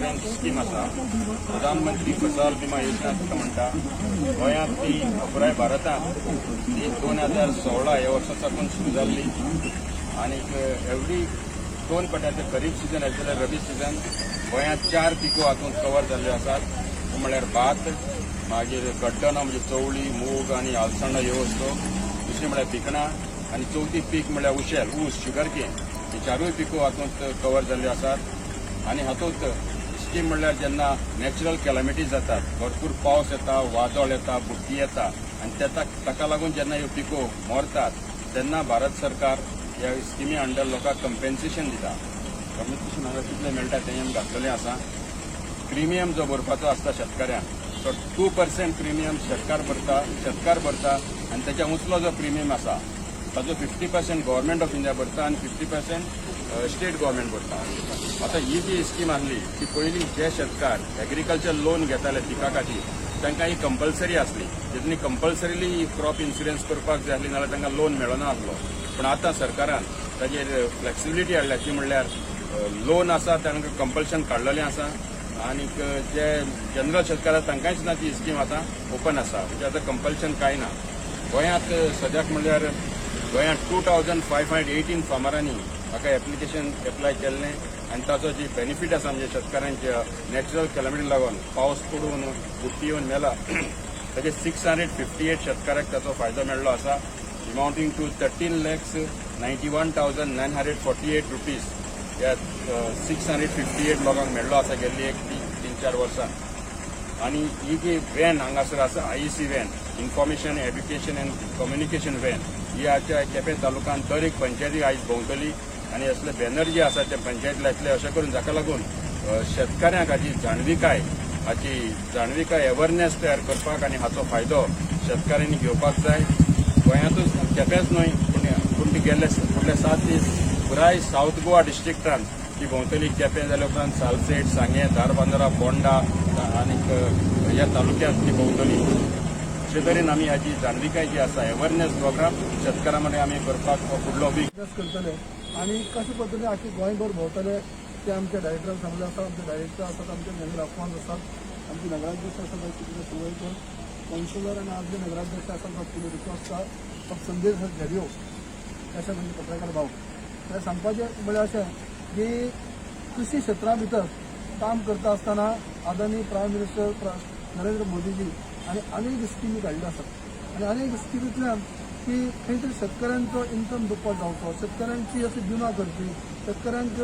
Insurance scheme आसा. प्रधानमंत्री फसल बिमा योजना ताका म्हणटा. गोंयांत ती, पुराय भारतांत ती 2016 ह्या वर्सा साकून सुरू जाल्ली आनीक एवरी दोन पट्यांचे खरीप सिजन एज वेल रबी सिजन गोंयांत चार पिको हातूंत कवर जाल्ल्यो आसात. त्यो म्हणल्यार भात, मागीर कड्डणां म्हणजे चवळी, मूग आनी आलसणां ह्यो वस्तू, दुसरी म्हळ्यार भिकणां आनी चवथी पीक म्हळ्यार उशेल, ऊस, शुगर केन. ही चारूय पिको हातूंत कवर जाल्ल्यो आसात. आनी हातूंत स्कीम म्हणल्यार जेन्ना नॅचरल कॅलमिटीज जातात, भरपूर पावस येता, वादळ येता, बुडटी येता आनी ताका लागून जेन्ना ह्यो पिको मरतात तेन्ना भारत सरकार ह्या स्किमी अंडर लोकांक कंपेन्सेशन दिता. कंपेन्सेशन हांगा कितलें मेळटा तें आमी घातलेलें आसा. प्रिमियम जो भरपाचो आसता शेतकऱ्यांक तो 2% प्रिमियम शेतकार भरता आनी तेच्या उंचलो जो प्रिमियम आसा ताजो 50% गव्हर्मेंट ऑफ इंडिया भरता आनी 50% स्टेट गव्हर्मेंट भरता. आतां ही जी स्कीम आसली ती पयलीं जे शेतकार एग्रीकल्चर लोन घेताले पिका खातीर तांकां ही कंपल्सरी आसली. तेणी कंपल्सरीली क्रॉप इन्शुरन्स करपाक जाय आसली, नाजाल्यार तांकां लोन मेळना आसलो. पूण आतां सरकारान ताजेर फ्लेक्सिबिलिटी हाडल्या. ती म्हणल्यार लोन आसा तांकां कंपल्शन काडलेलें आसा आनीक जे जनरल शेतकार आसा तांकांय सुद्दां ती स्कीम आतां ओपन आसा. म्हणजे आतां कंपल्शन कांय ना. गोंयांत सद्याक म्हणल्यार गोंयांत 2518 फार्मरांनी हाका एप्लिकेशन एप्लाय केल्लें आनी ताचो जी बेनिफीट आसा म्हणजे शेतकारांच्या नॅचरल कॅलमिटी लागून पावस पडून बुडटी येवन मेला ताचे 658 शेतकाराक ताचो फायदो मेळ्ळो आसा, amounting to ₹13,91,948. ह्या 658 लोकांक मेळ्ळो आसा गेल्ली एक 3-4 वर्सां. आनी ही जी व्हॅन हांगासर आसा, IEC van, information, education and communication van, ही आमच्या केपें तालुक्यांत दर एक पंचायती आयज भोंवतली आनी असले बॅनर जे आसा ते पंचायती लायतले. अशें करून जाका लागून शेतकाऱ्यांक हाची जाणविकाय, अवेरनेस तयार करपाक आनी हाचो फायदो शेतकाऱ्यांनी घेवपाक जाय. गोंयांतूच, केपेंच न्हय, पूण पूण ती गेल्ले फुडले 7 दीस पुराय सावथ गोवा डिस्ट्रिक्टान ती भोंवतली. केपें जाल्या उपरांत सालसेट, सांगें, धारबांदोरा, फोंडा आनीक ह्या तालुक्यांत ती भोंवतली. अशे तरेन आमी हाची जाणविकाय जी आसा, अवेरनेस प्रोग्राम शेतकारां मदें आमी करपाक हो फुडलो वीक अभ्यास करतले आनी कशे पद्दतीन आख्खे गोंयभर भोंवतले ते आमच्या डायरेक्टरान सांगलें आसा. आमचे डायरेक्टर आसात, आमचे जनरल अफवान आसात, आमचे नगराध्यक्ष आसात कितें सुवयकर, काउन्सिलर आनी आदले नगराध्यक्ष आसात पिलो डिकॉस्टा, संदेश झरियो, अशें म्हणजे पत्रकार भाव. ते सांगपाचें म्हळ्यार अशें की कृषी क्षेत्रा भितर काम करता आसतना आदरणीय प्रायम मिनिस्टर नरेंद्र मोदीजी आनी अनेक स्किमी काडल्यो आसात आनी अनेक स्किमींतल्यान की खंय तरी शेतकऱ्यांचो इन्कम दुप्पट जावचो, शेतकऱ्यांची अशी विमा करची, शेतकऱ्यांक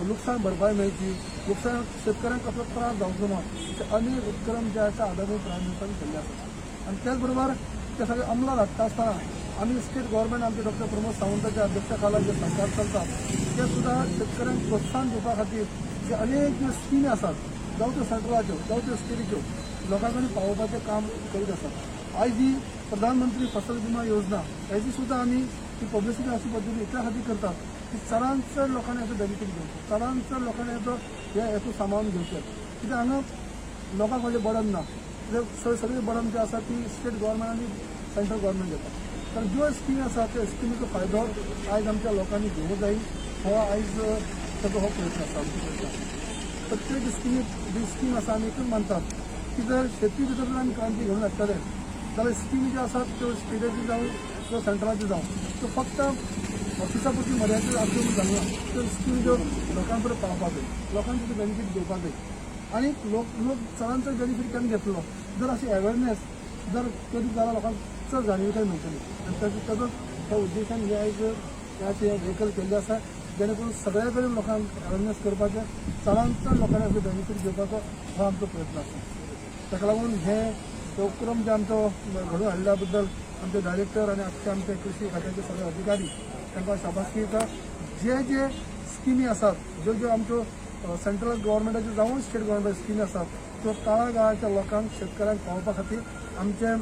लुकसाण भरपाय मेळची, लुकसाण शेतकऱ्यांक कसलो त्रास जावचो ना, अशे अनेक उपक्रम जे आसा आदरणीय प्रायम मिनिस्टरान केल्ले आसात. आनी त्याच बरोबर ते सगळे अंमलात हाडटा आसतना आमी स्टेट गव्हर्मेंट आमचे डॉक्टर प्रमोद सावंताच्या अध्यक्षा जे सरकार चलता ते सुद्दां शेतकऱ्यांक प्रोत्साहन दिवपा खातीर जे अनेक ज्यो स्किमी आसात, जावं त्यो सेंट्रलाच्यो जावं त्यो स्टेटीच्यो, लोकां कडेन पावोवपाचें काम करीत आसात. आयज ही प्रधानमंत्री फसल विमा योजना हेजी सुद्दां आमी ही पब्लिसिटी अशी पद्दतीन इतल्या खातीर करतात की चडांत चड लोकांनी हाचो बेनिफीट घेवचो, चडांत चड लोकांनी हाचो हे हेतू सामावून घेवचें. कित्याक हांगा लोकांक व्हडलें बर्डन ना. कित्याक सगळी बर्डन जी आसा ती स्टेट गव्हर्मेंट आनी सेंट्रल गव्हर्मेंट घेता. तर ज्यो स्किमी आसा त्या स्किमीचो फायदो आयज आमच्या लोकांनी घेवंक जाय. हो आयज ताचो हो प्रयत्न आसा, आमचो प्रयत्न आसा. प्रत्येक स्किमी जी स्कीम आसा, आमी एकूच मानतात की जर शेती भितर जर आमी क्रांती घेवन हाडटले जाल्यार स्किमी ज्यो आसात त्यो स्टेटाच्यो जावं किंवा सेंट्रलाच्यो जावं, त्यो फक्त ऑफिसा पुरती मर्यादीत आसच्यो म्हूण जायना. त्यो स्किमी ज्यो लोकां पर्यंत पावपाक जाय, लोकांक तेजो बेनिफीट घेवपाक जाय. आनी लोक चडांत चड बेनिफीट केन्ना घेतलो, जर अशी अवेरनेस जर करीत जाल्यार लोकांक चड जाणविकाय मेळटली. आनी ताजो त्या उद्देशान हे आयज हे व्हेकल केल्लें आसा, जेणे करून सगळ्या कडेन लोकांक अवेरनेस करपाचें, चडांत चड लोकांनी हाचो बेनिफीट घेवपाचो हो आमचो प्रयत्न आसा. ताका लागून हे उपक्रम जे आमचो घडोवन हाडल्या बद्दल आमचे डायरेक्टर आनी आख्खे आमचे कृषी खात्याचे सगळे अधिकारी तांकां शाबासकी दिता. जे जे स्किमी आसात, ज्यो ज्यो आमच्यो सेंट्रल गव्हर्मेंटाच्यो जावं स्टेट गव्हर्मेंटाच्यो स्किमी आसात, त्यो तळागाळाच्या लोकांक, शेतकऱ्यांक पावोवपा खातीर आमचें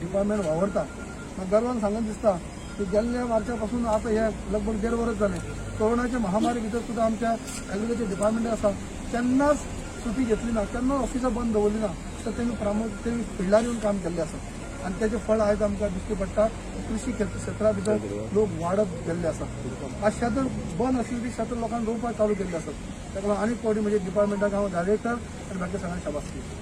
डिपार्टमेंट वावरता. म्हाका गर्वान सांगून दिसता की गेल्ल्या मार्चा पासून आतां हे लगभग देड वर्स जालें, कोरोनाच्या महामारी भितर सुद्दां आमच्या एग्रीकल्चर डिपार्टमेंट आसा केन्नाच सुटी घेतली ना, केन्नाच ऑफिसां बंद दवरली ना. तर तेमी तेमी फिल्डार येवन काम केल्लें आसा आनी तेजें फळ आयज आमकां दिश्टी पडटा. कृषी क्षेत्रा भितर लोक वाडत गेल्ले आसात. आज शेतां बंद आसली ती शेतां लोकांक रोवपाक चालू केल्ली आसात. ताका लागून आनीक फावटी म्हणजे डिपार्टमेंटाक हांव डायरेक्टर आनी बाकी सगळ्यांक शाबासकी दितां.